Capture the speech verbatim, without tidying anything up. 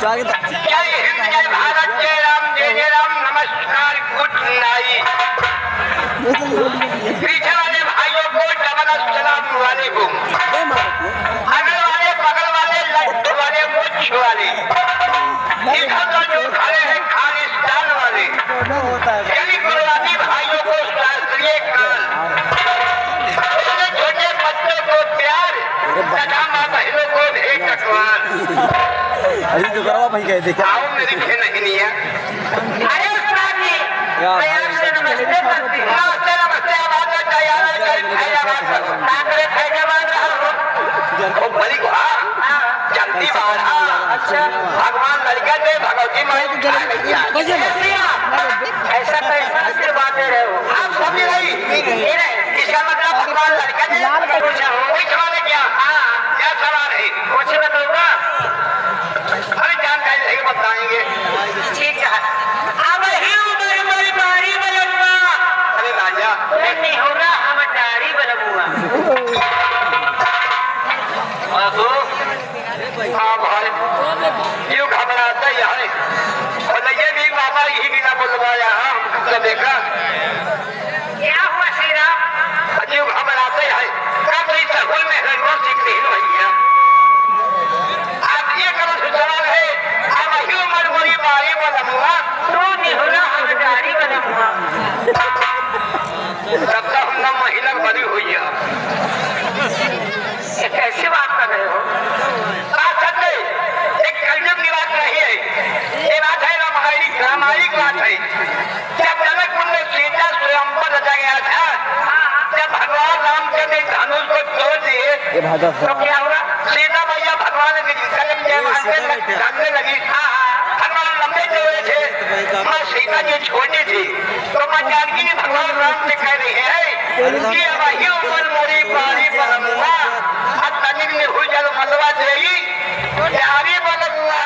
जय हिंद, जय भारत, जय राम, जय जय राम, नमस्कार, गुड नाइट। पीछे वाले भाइयों को डबल अस्सलाम वालेकुम। अगल वाले, बगल वाले, लट्ठ वाले, मुछ वाले, इधर का जो खड़े हैं खालिस्तान वाले, गली गुरुआती भाइयों को शास्त्रीय काल, छोटे छोटे बच्चों को प्यार, तथा माँ बहनों को भी कटवाल। अभी तो करवा भाई कहे, देखा। आओ मेरी बहन अहिनिया। अरे उस्ताद जी, या मैं भाई, आपसे नमस्ते करती हूँ। नमस्ते, नमस्ते, आवाज आ जाए, आवाज आ जाए, फैजाबाद करो। कांग्रेस फैजाबाद रहो। वो बड़ी, हाँ, हाँ। जल्दी बाढ़ा। अच्छा। भगवान लड़का दे, भगवती माई। कैसे ना? ऐसा कैसा आशीर्वाद दे रहे हो? आप समझ नहीं। ये नहीं, इसका मतलब भगवान लड़का दे। लाल का पूछा हो। कोई सवाल है क्या? हाँ, क्या सवाल है? कुछ बताऊंगा। अरे जानकारी नहीं बताएंगे। ठीक है। अब ही उम्र बड़ी बारी बलमुआ। अरे राजा। अरे निहुरा हम डारी बलमुआ। हाँ तो, हाँ भाई, क्यों घबराता ही है? बोले, "ये भी बाबा यही बिना बोलवाया है, हमको तो देखा।" क्या हुआ श्री राम? अजीब घबराते हैं। कब इस सगुन में है वो सीख नहीं भैया। आप ये करो से सवाल है, हम ही उम्र बड़ी बारी बलमुआ। तू निहुरा हम डारी बलमुआ। तब तो हम ना महिला बड़ी हुई है। ये कैसी बात कर रहे हो? बात सच है, एक कलयुग की बात नहीं है। ये बात है रामायणिक, रामायणिक बात है। जब जनकपुर में सीता स्वयं पर रचा गया था, जब भगवान रामचंद्र धनुष को तोड़ दिए, ये भाई साहब। तो क्या हुआ? सीता मैया भगवान के कदम के मांग के भागने लगी। हाँ, हाँ, भगवान लंबे चौड़े थे, माँ सीता जी छोटी थी। तो माँ जानकी जी भगवान राम से कह रही है कि अब ही उम्र मोरी पारी बलमुआ, अब तनिक निहुर जल मलवा देई, प्यारी बलमुआ।